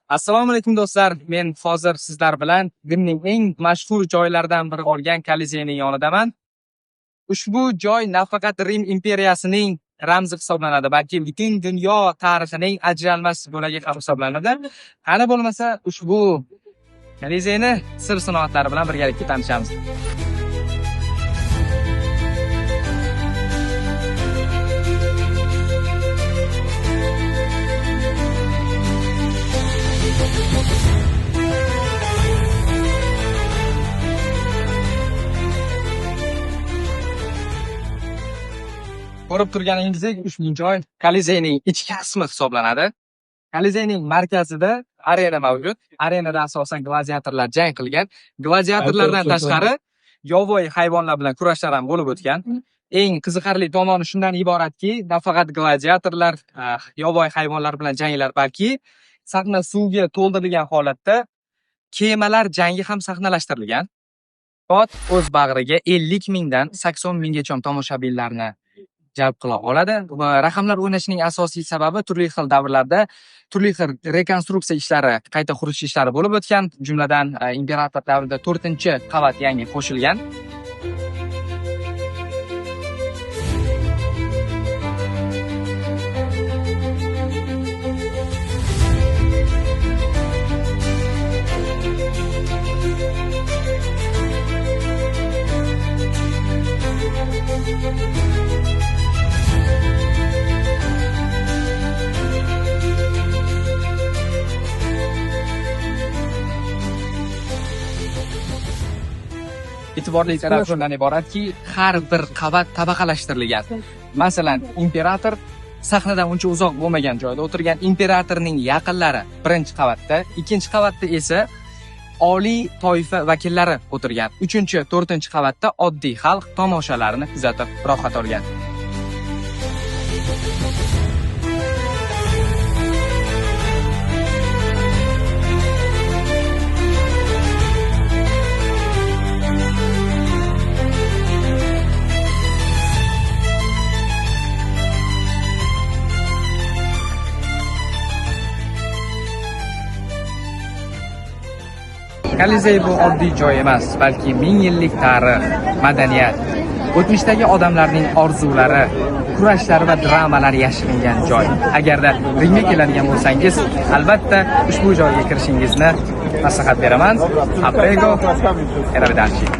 Assalomu alaykum do'stlar. Men hozir sizlar bilan Rimning eng mashhur joylaridan biri bo'lgan Kolizeyning yonidaman. Ushbu joy nafaqat Rim imperiyasining ramzi hisoblanadi, balki butun dunyo tarixining ajralmas bo'lagi ham hisoblanadi. Qani bo'lmasa ushbu Kolizeyni sir sinoatlari bilan birgalikda tanishamiz. Ko'rib turganingizdek, ushbu joy Kolizeyning ichki qismi hisoblanadi. Kolizeyning markazida arena mavjud. Arenada asosan gladiatorlar jang qilgan. Gladiatorlardan tashqari yovvoyi hayvonlar bilan kurashlar ham bo'lib o'tgan. Eng qiziqarli tomoni shundan iboratki, nafaqat gladiatorlar yovvoyi hayvonlar bilan janglar, balki sahna suvga to'ldirilgan holatda kemalar jangi ham sahnalashtirilgan. Ot o'z bag'riga 50 mingdan 80 minggacha tomoshabinlarni jalb qila oladi. Va raqamlar o'ynashining asosiy sababi turli xil davrlarda turli xil rekonstruksiya ishlari, qayta qurish ishlari bo'lib o'tgan. Jumladan, imperator davrida 4-qavat yangi qo'shilgan. E'tiborli taraf shundan iboratki, har bir qavat tabaqalashtirilgan. Masalan, imperator sahnadan uncha uzoq bo'lmagan joyda o'tirgan, imperatorning yaqinlari birinchi qavatda, ikkinchi qavatda esa oliy toifa vakillari o'tirgan. 3-chi, 4-chi qavatda oddiy xalq tomoshalarni kuzatib rohat olgan. Kolizey bu oddiy joy emas, balki ming yillik tarix, madaniyat, o'tmishdagi odamlarning orzulari, kurashlari va dramalari yashiringan joy. Agarda Rimga keladigan bo'lsangiz, albatta ushbu joyga kirishingizni maslahat beraman. A prego, arrivederci.